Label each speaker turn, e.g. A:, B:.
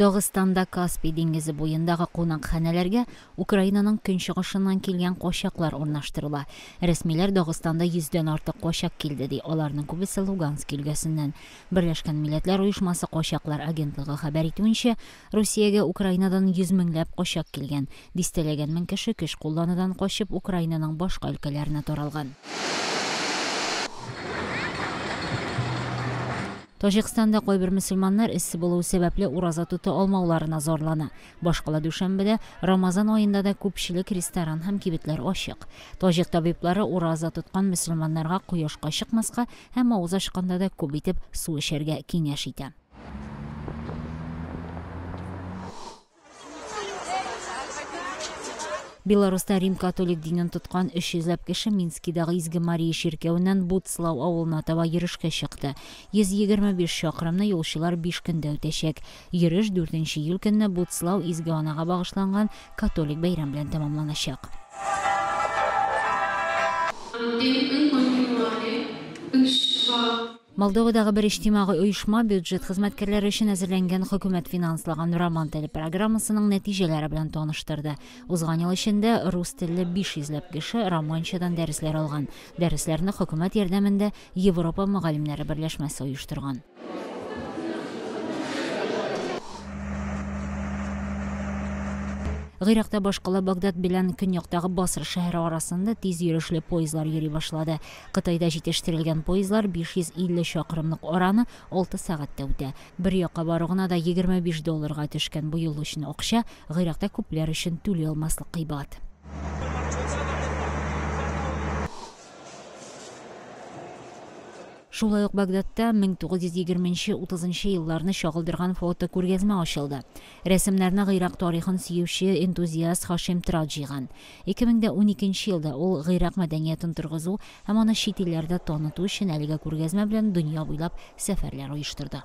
A: Дагыстанда Каспий диңгезе буендагы кунакханәләргә Украинаның көнчыгышыннан килгән качаклар урнаштырыла. Рәсмиләр Дагыстанда 100дән артык качак килде ди. Аларның күбесе Луганск өлкәсеннән. Берләшкән Милләтләр Оешмасы качаклар агентлыгы хәбәр итүенчә, Русиягә Украинадан 100 меңләп качак килгән. Дистәләгән мең кеше көч кулланудан качып Украинаның башка өлкәләренә таралган. Таҗикстанда кайбер мөселманнар эссе булуы сәбәпле ураза тота алмауларына зарлана. Башкала Дүшәнбедә Рамазан аенда да күпчелек ресторан һәм кибетләр ачык. Таҗик табиблары ураза тоткан мөселманнарга кояшка чыкмаска һәм авыз ачканда да күп итеп су эчәргә киңәш итә. Беларуста Рим католик динен тоткан 300 ләп кеше Минскидагы Изге Мария чиркәвеннән Буцлау авылына таба йөрешкә чыкты. 125 чакрымны юлчылар 5 көндә үтәчәк. Йөреш 4 июль көнне Буцлау Изге Анага багышланган католик бәйрәм белән тәмамланачак. Молдовадагы бер иҗтимагый оешма бюджет хезмәткәрләре өчен әзерләнгән хөкүмәт финанслаган роман теле программасының нәтиҗәләре белән таныштырды. Узган ел эчендә рус телле 500 ләп кеше романчадан дәресләр алган. Дәресләрне хөкүмәт ярдәмендә Европа мөгаллимнәре берләшмәсе оештырган. Гыйракта башкала Багдад белән көньяктагы Басра шәһәре арасында тиз йөрешле поездлар йөри башлады. Кытайда җитештерелгән поездлар 550 чакрымлык араны 6 сәгатьтә үтә. Бер якка бару гына да 25 долларга төшкән бу юл өчен акча Гыйракта күпләр өчен түли алмаслык кыйбат. Шулай ук Багдадта 1920-30 елларны чагылдырган фото күргәзмә ачылды. Рәсемнәрне Гыйрак тарихын сөюче энтузиаст Хашим Трат җыйган. 2012 елда ул Гыйрак мәдәниятен торгызу һәм аны чит илләрдә таныту өчен әлеге күргәзмә белән дөнья буйлап сәфәрләр оештырды.